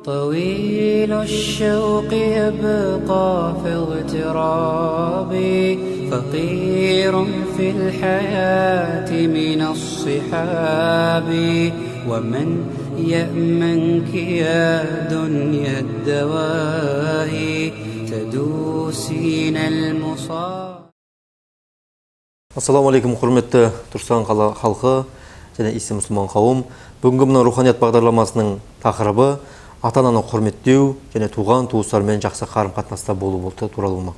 طويل الشوق يبقى في اغترابي فقير في الحياة من الصحاب ومن يأمنك يا دنيا الدواهي تدوسين المصاب. Ассаламу алейкум, құрметті Түркістан қала халқы және исі мұсылман қауым. Бүгінгі мына руханият бағдарламасының тақырыбы ата-ананы құрметтеу және туған туыстармен жақсы қарым-қатынаста болу болды туралы болмақ.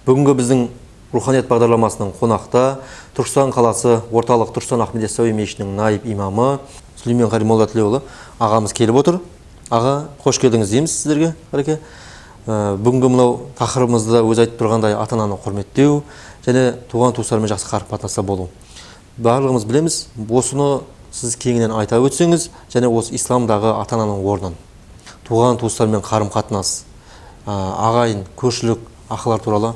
Бүгінгі біздің руханият бағдарламасының қонақта Түркістан қаласы орталық Түркістан Ахмет Яссауи мешітінің наиб имамы Сүлеймен қари Молдатілеуұлы ағамыз келіп отыр. Аға, қош келдіңіз дейміз сіздерге, Қареке. Бүгінгі мынау тақырыбымызда өзі айтып тұрғандай ата-ананы құрметтеу және туған туыстармен жақсы қарым-қатынаста болу. Барлығымыз білеміз, осыны сіз кеңінен айта өтсеңіз және осы исламдағы ата-ананың орнын, туған туыстармен қарым-қатынас, ағайын, көршілік, ақылар туралы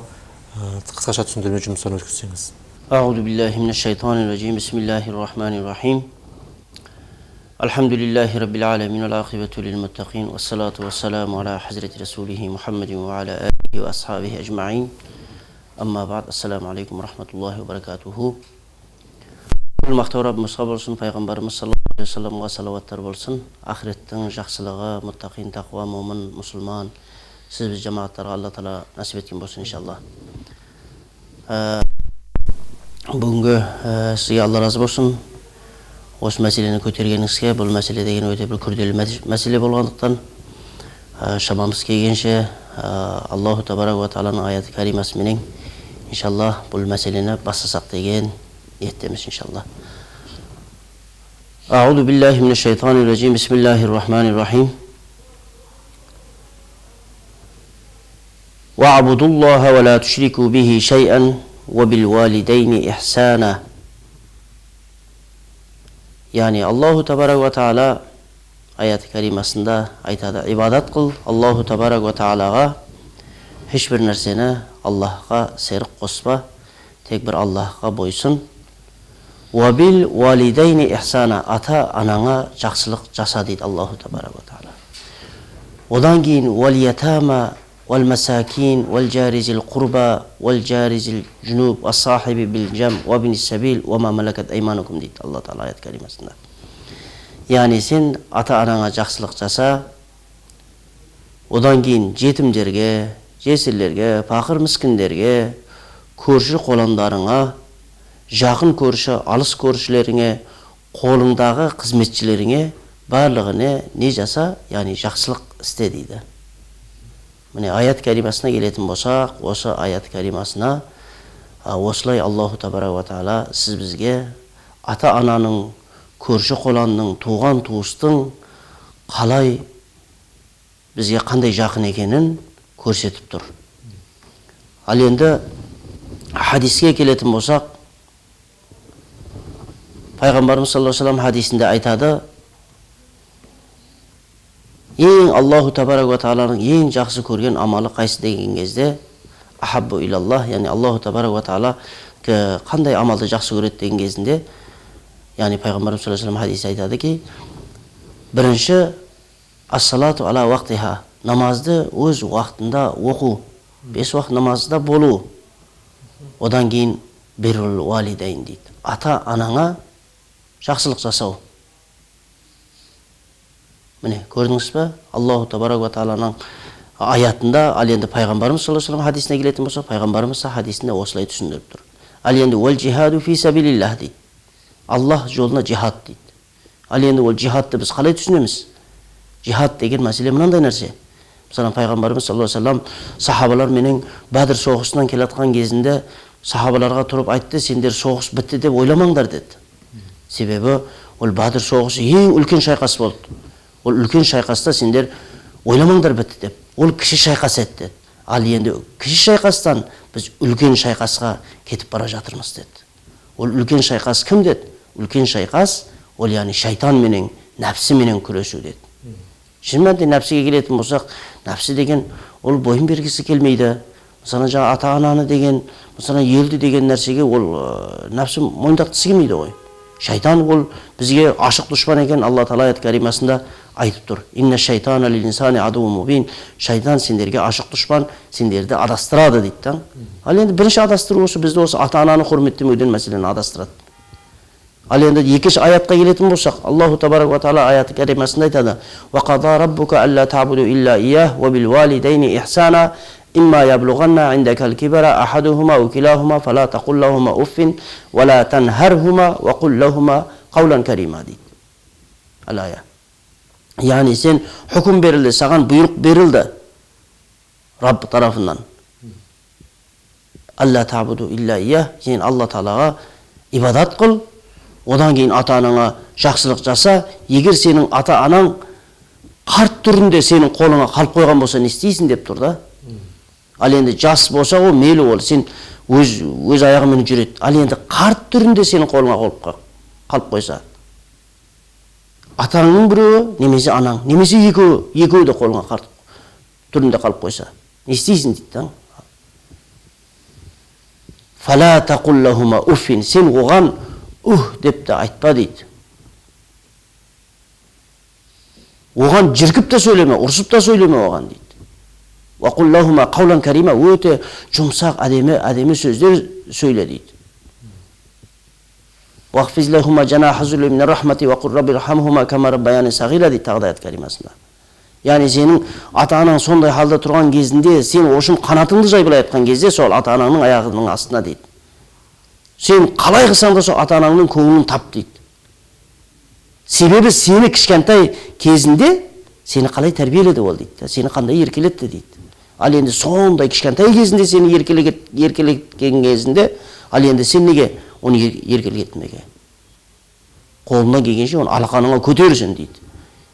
қысқаша түсіндірме жұмыстарын өткізсеңіз. Ағуду биллахи минаш-шайтанир-ражим. Бисмиллахир-рахманир-рахим. Альхамдулиллахи раббил аламин, вал ақибату лил муттақин, вассалату вассаламу аля хазрати расулихи Мухаммадин ва аля алихи ва асхабихи ажмаин. Амма баъд, ассаламу алейкум ва рахматуллахи ва баракатуху. Мақтау Раббымызға болсын, пайғамбарымыз саллаллаху алейхи уассаламға салауаттар болсын. Ақыреттің жақсылығы, мұттақин, тақуа, момын, мұсылман, сіз біз жамағаттарға Алла тағала нәсіп еткен болсын, иншалла. Бүгінгі сізге Алла разы болсын. Осы мәселені көтергеніңізге, бұл мәселе деген өте бір күрделі мәселе болғандықтан, шамамыз келгенше, Аллаху табарак уа тағаланың аяты каримасыменен иншалла бұл мәселені бастасақ деген ниеттеміз, иншалла. Ағуду биллахи минаш-шайтанир-ражим. Бисмиллахир-рахманир-рахим. Ваъбудуллаха ва ла тушрику бихи шайъан ва бил валидайни ихсана. Яғни Аллаху табарак уа тағала аяты каримасында айтады: ибадат қыл Аллаху табарак уа тағалаға, ешбір нәрсені Аллахқа серік қоспа, тек бір Аллахқа бойсын. Уа бил валидайни ихсана, ата анаңа жақсылық жаса дейді Аллаху табарак уа тағала. Одан кейін уал ятама уал масакин уал жаризил құрба уал жаризил жунуб ас-сахиби бил жам уа бин сабил уа ма малакат айманукум дейді Алла тағала аят каримасында. Яғни сен ата анаңа жақсылық жаса, одан кейін жетімдерге, жесірлерге, пақыр міскіндерге, көрші қоландарыңа, жақын көрші, алыс көршілеріңе, қолыңдағы қызметшілеріңе барлығына не жаса, яғни жақсылық істе дейді. Міне аят каримасына келетін болсақ, осы аят каримасына осылай Аллаху табарак уа тағала сіз бізге ата-ананың, көрші қоланның, туған туыстың қалай бізге қандай жақын екенін көрсетіп тұр. Ал енді хадиске келетін болсақ, Пайғамбарымыз саллаллаху алейхи вассалам хадисінде айтады: ең Аллаху табарак уа тағаланың ең жақсы көрген амалы қайсы деген кезде, ахаббу илаллах, яғни Аллаху табарак уа тағала қандай амалды жақсы көреді деген кезінде, яғни Пайғамбарымыз саллаллаху алейхи вассалам хадисі айтады ки, бірінші ассалату ала уақтиха, намазды өз уақытында оқу, бес уақыт намазда болу. Одан кейін биррул уалидайн дейді, ата анаңа жақсылық жасау. Міне көрдіңіз бе, Аллаху табарак уа тағаланың аятында, ал енді пайғамбарымыз саллаллаху алейхи вассалам хадисіне келетін болсақ, пайғамбарымыз да хадисінде осылай түсіндіріп тұр. Ал енді уал жихаду фи сабилиллах дейді, Аллах жолына жихад дейді. Ал енді ол жихадты біз қалай түсінеміз? Жихад деген мәселе мынандай нәрсе. Мысалы, пайғамбарымыз саллаллаху алейхи вассалам сахабалар менен Бәдір соғысынан келе жатқан кезінде сахабаларға тұрып айтты: сендер соғыс бітті деп ойламаңдар деді. Себебі ол Бәдір соғысы ең үлкен шайқас болды. Ол үлкен шайқаста сендер ойламаңдар бітті деп. Ол кіші шайқас еді деді. Ал енді кіші шайқастан біз үлкен шайқасқа кетіп бара жатырмыз деді. Ол үлкен шайқас кім деді? Үлкен шайқас ол яғни шайтан менен, нәпсі менен күресу деді. Шын мәнінде нәпсіге келетін болсақ, нәпсі деген ол бойын бергісі келмейді. Мысалы, жаңа ата-ананы деген, мысалы, елді деген нәрсеге ол нәпсі мойындатқысы келмейді ғой. Шайтан ол бізге ашық дұшпан екен, Алла Тағала аят каримасында айтып тұр. Инна шайтана лил инсани адуун мубин. Шайтан сендерге ашық дұшпан, сендерді адастырады дейді да. Ал енді бірінші адастыру осы бізді осы ата-ананы құрметтемеуден мәселені адастырады. Ал енді екінші аятқа келетін болсақ, Аллаху табарак уа тағала аяты кәримасында айтады: «Уа қада раббука алла та'буду илля иях уа бил валидайни ихсана имма яблуғанна индакал кибара ахадухума ау килахума фала тақул лахума уффин уа ла танхархума уа қул лахума қаулан карима» дейді. Ал-ая. Яғни сен үкім берілді, саған бұйрық берілді Рабб тарапынан. Алла табуду илля иях, сен Алла тағалаға ибадат қыл, одан кейін ата-анаңа жақсылық жаса. Егер сенің ата-анаң қарт түрінде сенің қолыңа қалып қойған болса, не істейсің деп тұр да. Ал енді жас болса, ол мейлі, ол сен өз аяғымен жүреді. Ал енді қарт түрінде сенің қолыңа қалып қойса, атаңның біреуі немесе анаң, немесе екеуі де қолыңа қарт түрінде қалып қойса, не істейсің дейді да. Фала тақул лахума уффин, сен оған ух деп те айтпа дейді. Оған жіркіп те сөйлеме, ұрсып та сөйлеме оған дейді. Уа қул лахума қаулан карима, өте жұмсақ, әдемі сөздер сөйле дейді. Уахфиз лахума жанаха зулли минар рахмати уа қул рабби ирхамхума кама раббаяни сағира дейді тағы да аят каримасында. Яғни сенің ата-анаң сондай халда тұрған кезінде, сен ошын қанатыңды жайбылай айтқан кезде, сол ата-анаңның аяғының астына дейді. Сен қалай қылсаң да сол ата-анаңның көңілін тап дейді. Себебі сені кішкентай кезінде сені қалай тәрбиеледі ол дейді, сені қандай еркелетті дейді. Ал енді сондай кішкентай кезінде сені еркелеткен кезінде, ал енді сен неге оны еркелетмеге? Қолынан келгенше оны алақаныңа көтерсін дейді.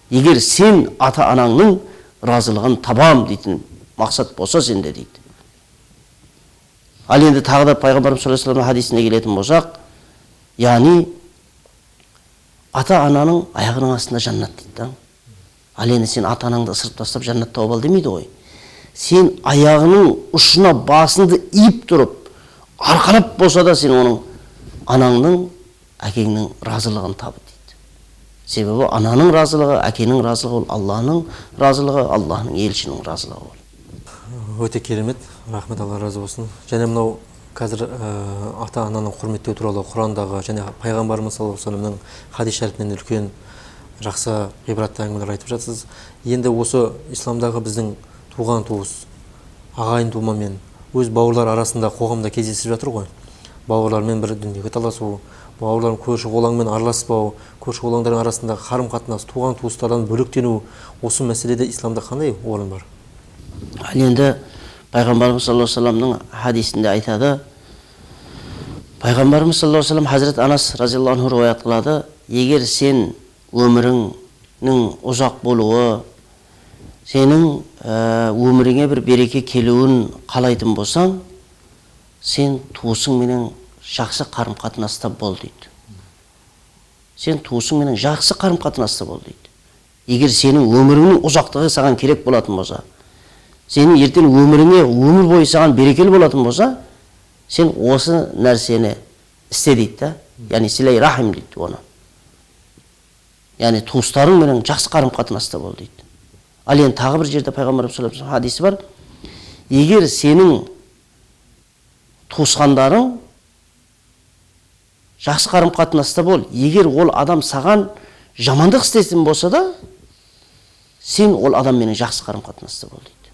Егер сен ата-анаңның разылығын табам дейтін мақсат болса сенде дейді. Ал енді тағы да пайғамбарымыз саллаллаху алейхи вассаламның хадисіне келетін болсақ, яғни ата-ананың аяғының астында жәннат дейді да. Ал енді сен ата-анаңды ысырып тастап жәннат тауып ал демейді ғой. Сен аяғының ұшына басыңды иіп тұрып, арқалап болса да сен оның анаңның, әкеңнің разылығын таб дейді. Себебі ананың разылығы, әкенің разылығы ол Алланың разылығы, Алланың елшінің разылығы ол. Өте керемет, рахмет, Алла разы болсын. Және мынау қазір ата-ананы құрметтеу туралы Құрандағы және пайғамбарымыз саллаллаху алейхи вассаламның хадис шәріпінен үлкен жақсы ғибратты әңгімелер айтып жатсыз. Енді осы исламдағы біздің туған туыс, ағайын тумамен, өз бауырлар арасында қоғамда кездесіп жатыр ғой. Бауырлармен бір дүниеге таласу, бауырлар көрші қолаңмен араласпау, көрші қолаңдардың арасындағы қарым-қатынас, туған туыстардан бөлектену, осы мәселеде исламда қандай орын бар? Ал енді пайғамбарымыз саллаллаху алейхи вассаламның хадисінде айтады. Пайғамбарымыз саллаллаху алейхи вассалам Хазрет Анас разиаллаху анху риwаят қылады: егер сен өміріңнің ұзақ болуы, сенің өміріңе бір береке келуін қалайтын болсаң, сен туысыңменен жақсы қарым-қатынаста бол дейді. Сен туысыңменен жақсы қарым-қатынаста бол дейді. Егер сенің өміріңнің ұзақтығы саған керек болатын болса, сенің ертең өміріңе өмір бойы саған берекелі болатын болса, сен осы нәрсені істе дейді да. Яғни силай рахим дейді оны. Яғни туыстарыңменен жақсы қарым-қатынаста бол дейді. Ал енді тағы бір жерде пайғамбарымыз саллаллаху алейхи вассалам хадисі бар. Егер сенің туысқандарың жақсы қарым-қатынаста бол, егер ол адам саған жамандық істесін болса да, сен ол адамменен жақсы қарым-қатынаста бол дейді.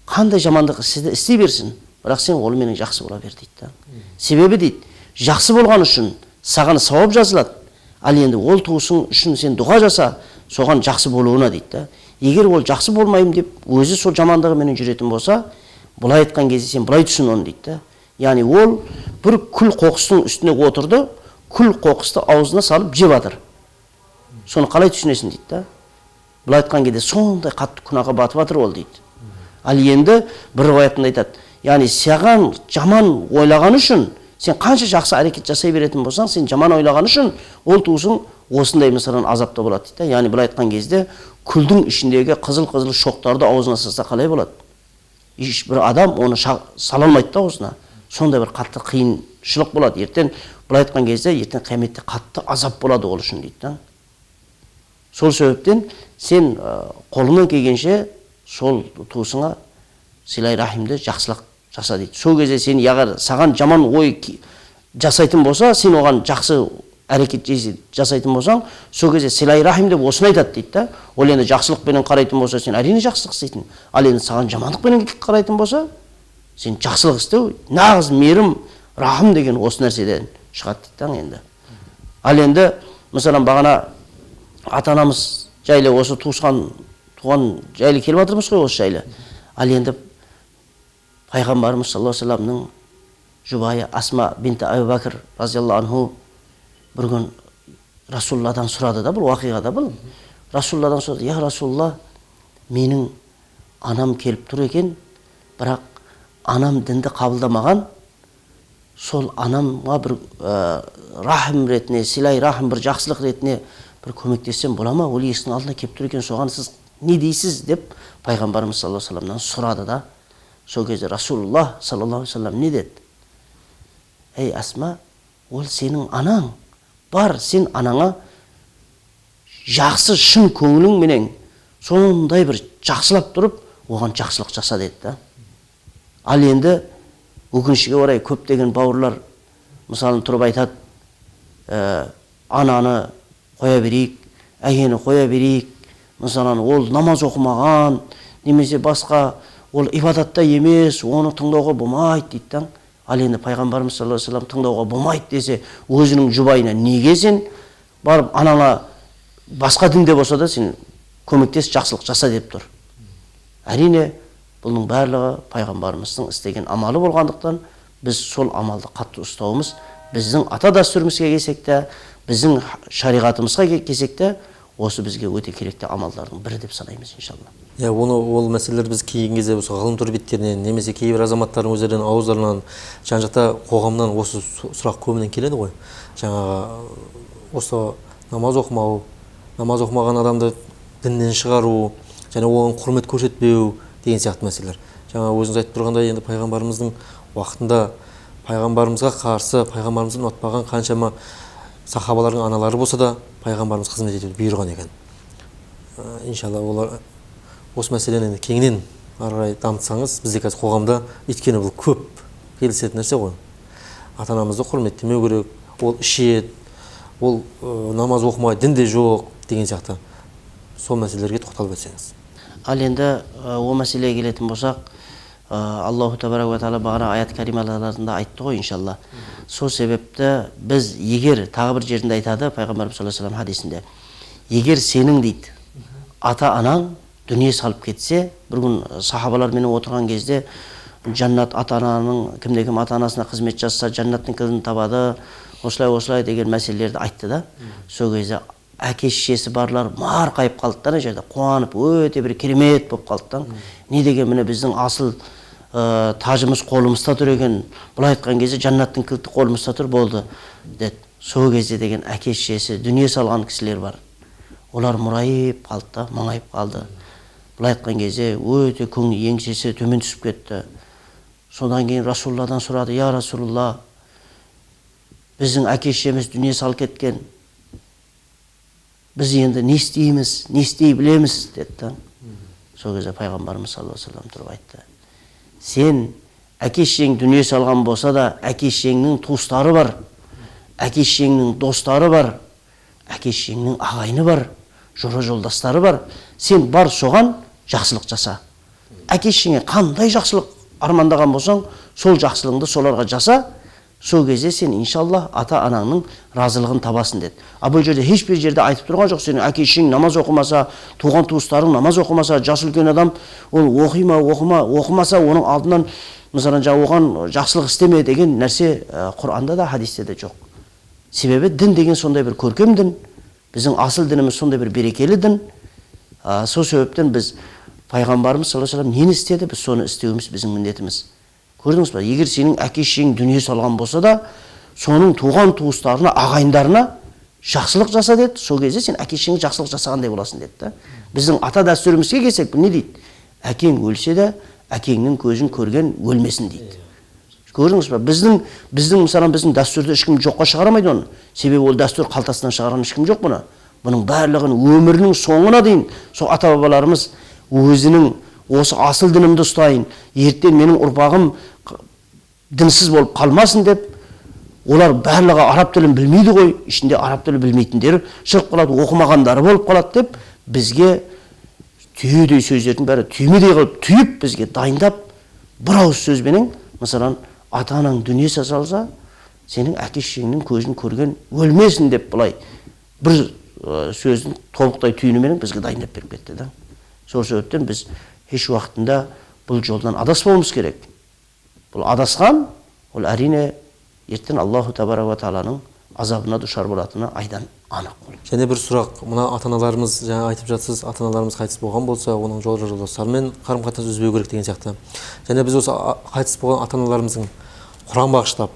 Қандай жамандық істей берсін, бірақ сен олменен жақсы бола бер дейді да. Себебі дейді, жақсы болған үшін саған сауап жазылады. Ал енді ол туысың үшін сен дұға жаса, соған жақсы болуына дейді да. Егер ол жақсы болмаймын деп өзі сол жамандығыменен жүретін болса, былай айтқан кезде сен былай түсін оны дейді да. Яғни ол бір күл қоқыстың үстіне отырды, күл қоқысты аузына салып жеп жатыр. Соны қалай түсінесің дейді да. Былай айтқан кезде сондай қатты күнәға батып жатыр ол дейді. Ал енді бір риwаятында айтады, яғни саған жаман ойлаған үшін, сен қанша жақсы әрекет жасай беретін болсаң, сен жаман ойлаған үшін ол туысың осындай мысалдан азапта болады дейді. Яғни былай айтқан кезде күлдің ішіндегі қызыл-қызыл шоқтарды аузына салса қалай болады? Ешбір адам оны сала алмайды да аузына. Сондай бір қатты қиыншылық болады. Ертең былай айтқан кезде ертең қияметте қатты азап болады ол үшін дейді да. Сол себептен сен қолыңнан келгенше сол туысыңа силай рахимді жақсылық жаса дейді. Сол кезде сен егер саған жаман ой жасайтын болса, сен оған жақсы әрекет жасайтын болсаң, сол кезде силай рахим деп осыны айтады дейді да. Ол енді жақсылықпенен қарайтын болса, сен әрине жақсылық істейтін. Ал енді саған жамандықпенен қарайтын болса, сен жақсылық істеу нағыз мейірім, рахым деген осы нәрседен шығады дейді да енді. Ал енді мысалы бағана ата-анамыз жайлы, осы туысқан туған жайлы келіп жатырмыз ғой, осы жайлы. Ал енді пайғамбарымыз саллаллаху алейхи вассаламның жұбайы Асма бинті Әбу Бәкір разиаллаху анху бір күн Расулладан сұрады да, бұл уақиғада бұл. Расулладан сұрады: "Я Расулла, менің анам келіп тұр екен, бірақ анам дінді қабылдамаған, сол анамға бір рахым ретіне, силай рахым, бір жақсылық ретіне бір көмектессем бола ма? Ол есіктің алдына келіп тұр екен, соған сіз не дейсіз?" деп пайғамбарымыз саллаллаху алейхи вассаламнан сұрады да. Сол кезде Расулуллах саллаллаху алейхи вассалам не деді? "Ей Асма, ол сенің анаң, бар сен анаңа жақсы шын көңіліңменен сондай бір жақсылап тұрып оған жақсылық жаса" деді да. Ал енді өкінішке орай көптеген бауырлар мысалы тұрып айтады, ананы қоя берейік, әкені қоя берейік, мысалы ол намаз оқымаған немесе басқа, ол ибадатта емес, оны тыңдауға болмайды дейді да. Ал енді пайғамбарымыз саллаллаху алейхи вассалам тыңдауға болмайды десе, өзінің жұбайына неге сен барып анаңа басқа дінде болса да сен көмектес, жақсылық жаса деп тұр? Әрине бұның барлығы пайғамбарымыздың істеген амалы болғандықтан біз сол амалды қатты ұстауымыз, біздің ата дәстүрімізге келсек те, біздің шариғатымызға келсек те, осы бізге өте керекті амалдардың бірі деп санаймыз иншалла. Иә, оны ол мәселелер біз кейінгі кезде осы ғаламтор беттерінен немесе кейбір азаматтардың өздерінің ауыздарынан, жан жақта қоғамнан осы сұрақ көбінен келеді ғой. Жаңағы осы намаз оқымау, намаз оқымаған адамды діннен шығару және оған құрмет көрсетпеу деген сияқты мәселелер. Жаңа өзіңіз айтып тұрғандай, енді пайғамбарымыздың уақытында пайғамбарымызға қарсы, пайғамбарымызды ұнатпаған қаншама сахабалардың аналары болса да пайғамбарымыз қызмет етуді бұйырған екен. Иншалла олар осы мәселені енді кеңінен ары қарай дамытсаңыз, бізде қазір қоғамда, өйткені бұл көп келісетін нәрсе ғой. Ата-анамызды құрметтемеу керек, ол ішеді, ол намаз оқымайды, дінде жоқ деген сияқты. Сол мәселелерге тоқталып өтсеңіз. Ал енді ол мәселеге келетін болсақ, Аллаху табарак уа тағала бағана аят карималарында айтты ғой иншалла. Сол себепті біз егер тағы бір жерінде айтады пайғамбарымыз саллаллаху алейхи вассалам хадисінде, егер сенің дейді ата-анаң дүние салып кетсе, бір күн сахабаларменен отырған кезде жаннат ата-ананың, кімде-кім ата-анасына қызмет жасаса жаннаттың кілтін табады, осылай осылай деген мәселелерді айтты да. Сол кезде әке шешесі барлар марқайып қалды да, ана жерде қуанып өте бір керемет болып қалды да. Не деген міне біздің асыл тажымыз қолымызда тұр екен, былай айтқан кезде жаннаттың кілті қолымызда тұр болды деді. Сол кезде деген әке шешесі дүние салған кісілер бар, олар мұрайып қалды да, мұңайып қалды. Былай айтқан кезде өте көңіл еңсесі төмен түсіп кетті. Содан кейін Расулладан сұрады: "Я Расулалла, біздің әке шешеміз дүние салып кеткен, біз енді не істейміз, не істей білеміз?" деді да. Сол кезде пайғамбарымыз саллаллаху алейхи вассалам тұрып айтты: "Сен әке шешең дүние салған болса да, әке шешеңнің туыстары бар, әке шешеңнің достары бар, әке шешеңнің ағайыны бар, жора жолдастары бар, сен бар соған жақсылық жаса. Әке шешеңе қандай жақсылық армандаған болсаң, сол жақсылығыңды соларға жаса, сол кезде сен иншалла ата-анаңның разылығын табасың" деді. А бұл жерде ешбір жерде айтып тұрған жоқ, сенің әке шешең намаз оқымаса, туған туыстарың намаз оқымаса, жасы үлкен адам ол оқи ма, оқыма, оқымаса, оның алдынан мысалы оған жақсылық істеме деген нәрсе Құранда да, хадисте де жоқ. Себебі дін деген сондай бір көркем дін, біздің асыл дініміз сондай бір берекелі дін. Сол себептен біз пайғамбарымыз саллаллаху алейхи вассалам нені істеді, біз соны істеуіміз біздің міндетіміз. Көрдіңіз ба, егер сенің әке шешең дүние салған болса да, соның туған туыстарына, ағайындарына жақсылық жаса деді. Сол кезде сен әке шешеңе жақсылық жасағандай боласың деді да. Біздің ата дәстүрімізге келсек, бұл не дейді? Әкең өлсе де, әкеңнің көзін көрген өлмесін дейді. Көрдіңіз ба, біздің мысалы біздің дәстүрді ешкім жоққа шығара алмайды оны. Себебі ол дәстүр қалтасынан шығарған ешкім жоқ бұны. Бұның барлығын өмірінің соңына дейін сол ата-бабаларымыз өзінің осы асыл дінімді ұстайын, ертең менің ұрпағым дінсіз болып қалмасын деп, олар барлығы араб тілін білмейді ғой, ішінде араб тілі білмейтіндері шығып қалады, оқымағандары болып қалады деп, бізге түйедей сөздердің бәрі түймедей қылып түйіп, бізге дайындап, бір ауыз сөзбенен, мысалан, ата-анаң дүние салса, сенің әке-шешеңнің көзін көрген өлмесін деп былай бір сөздің тобықтай түйініменен бізге дайындап беріп кетті да. Сол себептен біз еш уақытында бұл жолдан адаспауымыз керек. Бұл адасқан, ол әрине ертең Аллаху табарaka уа тағаланың азабына душар болатыны айдан анық болды. Және бір сұрақ, мына ата-аналарымыз, жаңа айтып жатсыз, ата-аналарымыз қайтыс болған болса, оның жол жолдастарымен қарым-қатынас үзбеу керек деген сияқты. Және біз осы қайтыс болған ата-аналарымыздың Құран бағыштап,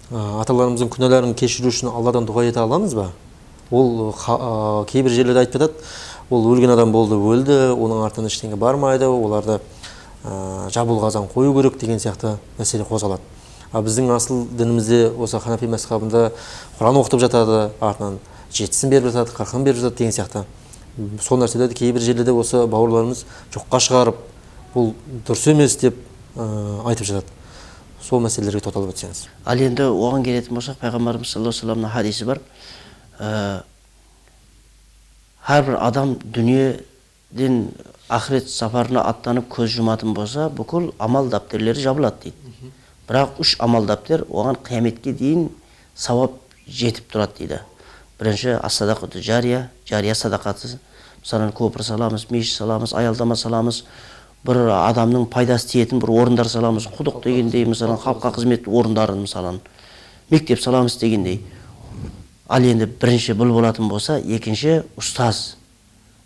аталарымыздың күнәларын кешіру үшін Алладан дұға ете аламыз ба? Ол кейбір жерлерде айтып жатады, ол өлген адам болды, өлді, оның артынан ештеңе бармайды, оларды жабулы қазан қою керек деген сияқты мәселе қозғалады. А біздің асыл дінімізде осы ханафи мазхабында Құран оқытып жатады, артынан жетісін беріп жатады, қырқын беріп жатады деген сияқты. Сол нәрселерді кейбір жерлерде осы бауырларымыз жоққа шығарып, бұл дұрыс емес деп айтып жатады. Сол мәселелерге тоқталып өтсеңіз. Ал енді оған келетін болсақ, пайғамбарымыз саллаллаху алейхи вассаламның хадисі бар. Әрбір адам дүниеден ақырет сапарына аттанып көз жұматын болса, бүкіл амал дәптерлері жабылады дейді. Бірақ үш амал дәптер оған қияметке дейін сауап жетіп тұрады дейді. Бірінші, ас-садақату жария, жария садақасы. Мысалы, көпір саламыз, мешіт саламыз, аялдама саламыз, бір адамның пайдасы тиетін бір орындар саламыз, құдық дегендей, мысалы, халыққа қызмет орындарын, мысалы, мектеп саламыз дегендей. Ал енді бірінші бұл болатын болса, екінші ұстаз.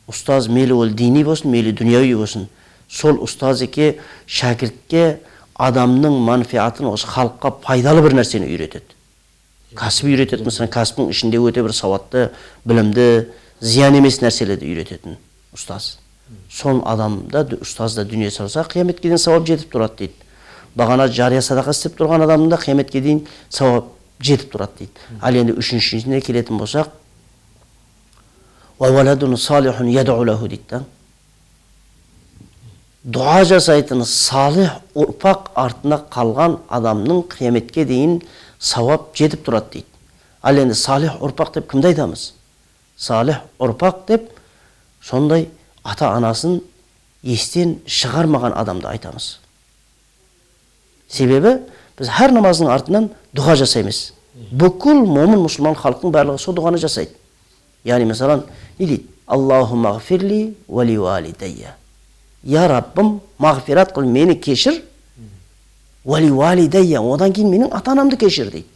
Ұстаз мейлі ол дини болсын, мейлі дүнияуи болсын. Сол ұстаз еке шәкіртке адамның манфиатын, осы халыққа пайдалы бір нәрсені үйретеді. Кәсіп үйретеді, мысалы, кәсіптің ішінде өте бір сауатты, білімді, зиян емес нәрселерді үйрететін ұстаз. Сол адамда, ұстаз да дүние салса, қияметке дейін сауап жетіп тұрады дейді. Бағана жария садақа істеп тұрған адамның да қияметке дейін сауап жетіп тұрады дейді. Ал енді үшіншісіне келетін болсақ, дейді да. Дұға жасайтын салих ұрпақ артына қалған адамның қияметке дейін сауап жетіп тұрады дейді. Ал енді салих ұрпақ деп кімді айтамыз? Салих ұрпақ деп сондай ата-анасын естен шығармаған адамды айтамыз. Себебі біз әр намаздың артынан дұға жасаймыз. Бүкіл момын мұсылман халықтың барлығы сол дұғаны жасайды. Яғни, мысалы, не дейді? Аллахумма ғфирли уа ли уалидайя. Я Раббым, мағфират қыл, мені кешір. Уа ли уалидайя, одан кейін менің ата-анамды кешір дейді.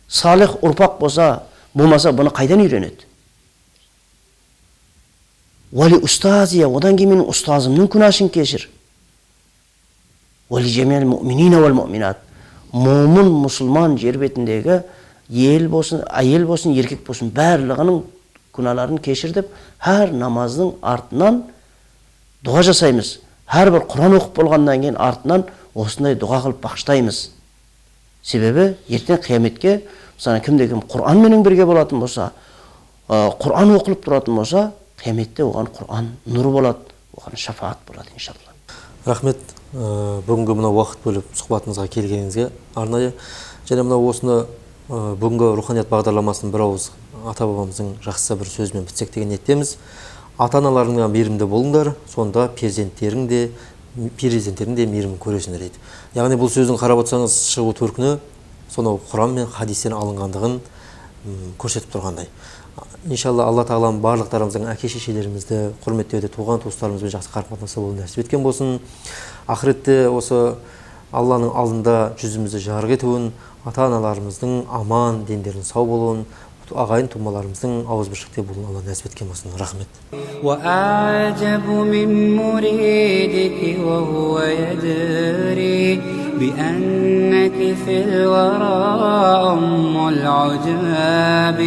Салих ұрпақ болса, болмаса бұны қайдан үйренеді? Уа ли ұстазия, одан кейін менің ұстазымның күнәсін кешір. Уа ли жамиал муъминина уал муъминат. Момын мұсылман жер бетіндегі ел болсын, әйел болсын, еркек болсын, барлығының күнәларын кешір деп әр намаздың артынан дұға жасаймыз. Әрбір Құран оқып болғаннан кейін артынан осындай дұға қылып бақштаймыз. Себебі ертең қияметке, мысалы, кімде-кім Құранменен бірге болатын болса, Құран оқылып тұратын болса, қияметте оған Құран нұры болады, оған шафаат болады, иншалла. Рахмет, бүгінгі мына уақыт бөліп сұхбатымызға келгеніңізге арнайы. Және мына осыны бүгінгі руханият бағдарламасын бір ауыз ата-бабамыздың жақсы бір сөзімен бітсек деген ниеттеміз. Ата-аналарыңа мейірімді болыңдар, сонда перзенттерің де мейірімін көресіңдер дейді. Яғни бұл сөздің қарап отырсаңыз шығу төркіні сонау Құран мен хадистен алынғандығын көрсетіп тұрғандай. Иншалла Алла тағалам барлықтарымыздың әке-шешелерімізді құрметтеуде, туған туыстарымызбен жақсы қарым-қатынаста болуын нәсіп еткен болсын. Ақыретте осы Алланың алдында жүзімізді жарық етуін, ата-аналарымыздың аман, дендерінің сау болуын, ағайын тумаларымыздың ауызбіршілікте болуын Алла нәсіп еткен болсын. Рахмет. وأعجب من مريدك وهو يدري بأنك في الورى أم العجاب.